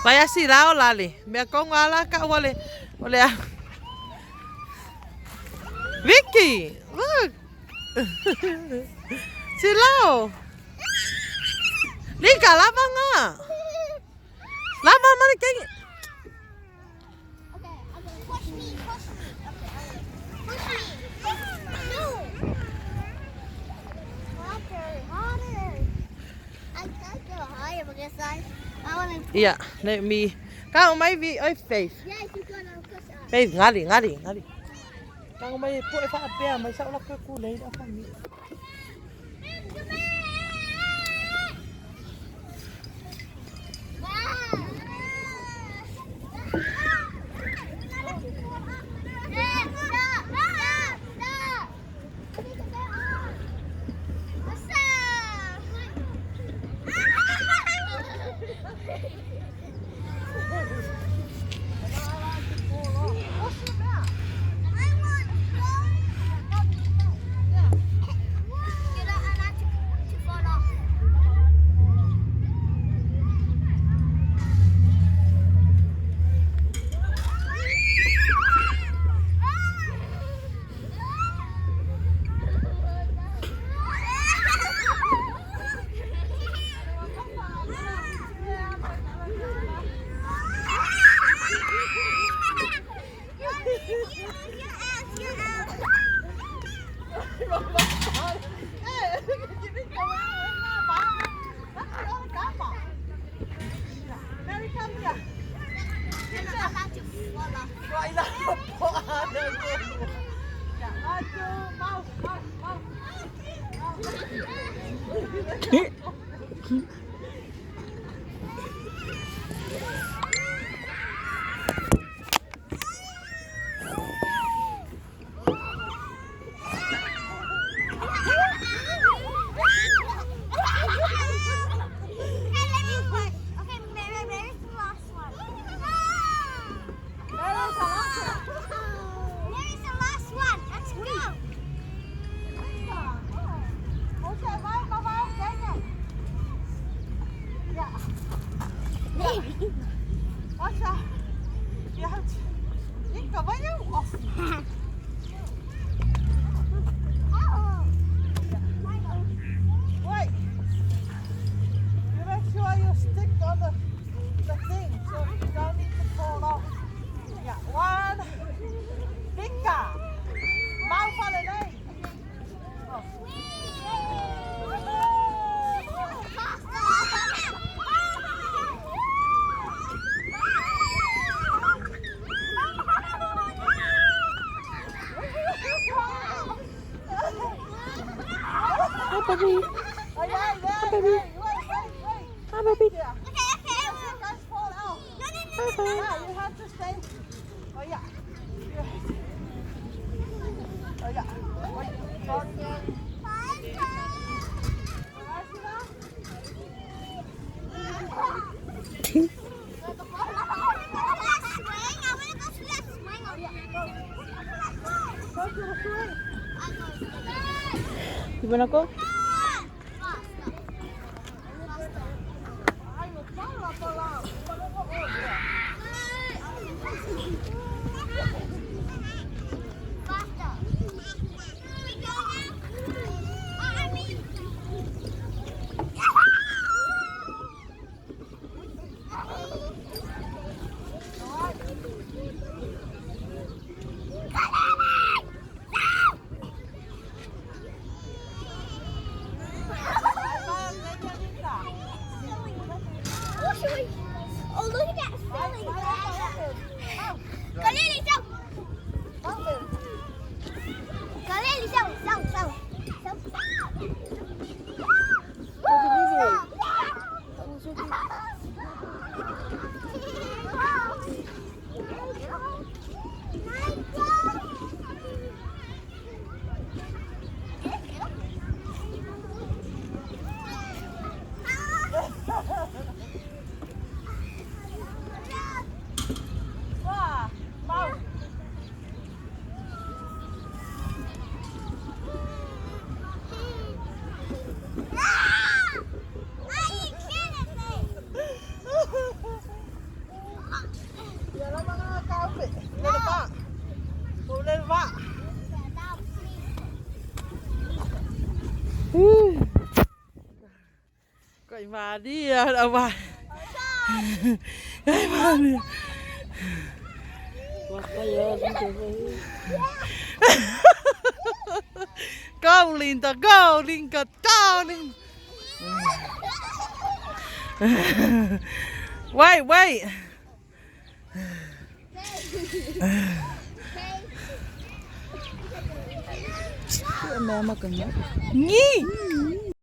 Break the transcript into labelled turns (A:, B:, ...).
A: Vai a si lao lale. Mea konga ala ka wale. Ole a. Vicky, look. Si lao. Lika lava nga. Lava mani kengi.
B: Okay, okay. Push me, push me. Okay, push me. No. Harder, harder. I can't go higher because I want to.
A: Yeah, let me. Ka mai vi oi Faith.
B: Yeah, you gonna push us.
A: Faith ngali ngali ngali. Ka mai po e fa pea mai sa ola ku lei da fa mi.
B: Okay, let me push. Okay, Mary, Mary's the last one. Mary's the last one. Let's go. Oh.
A: Wait. You make sure you stick on the thing so you don't need to fall off. Yeah, one. Bigger. Mau fa le nei. Oh.
C: Hi, baby.
A: Oh, yeah, yeah,
C: Hi, baby.
A: yeah. Wait, wait, wait.
C: Hi, baby.
A: Yeah.
B: Okay, okay.
A: You guys fall out.
B: No, no, no, no, no.
A: Yeah, you have to stay. Oh yeah. Yeah. Oh yeah. Wait. Sorry. Go to the swing.
C: You wanna go?
B: Oh, look at that filling. Go, Lily, go. Go, Lily, go, go, go.
A: Wow. Mau.
B: Are you kidding me?
A: Koimalia ua. Koimalia. Go, Linda, go, Linda, go, Linda. Wait, wait. Nghi.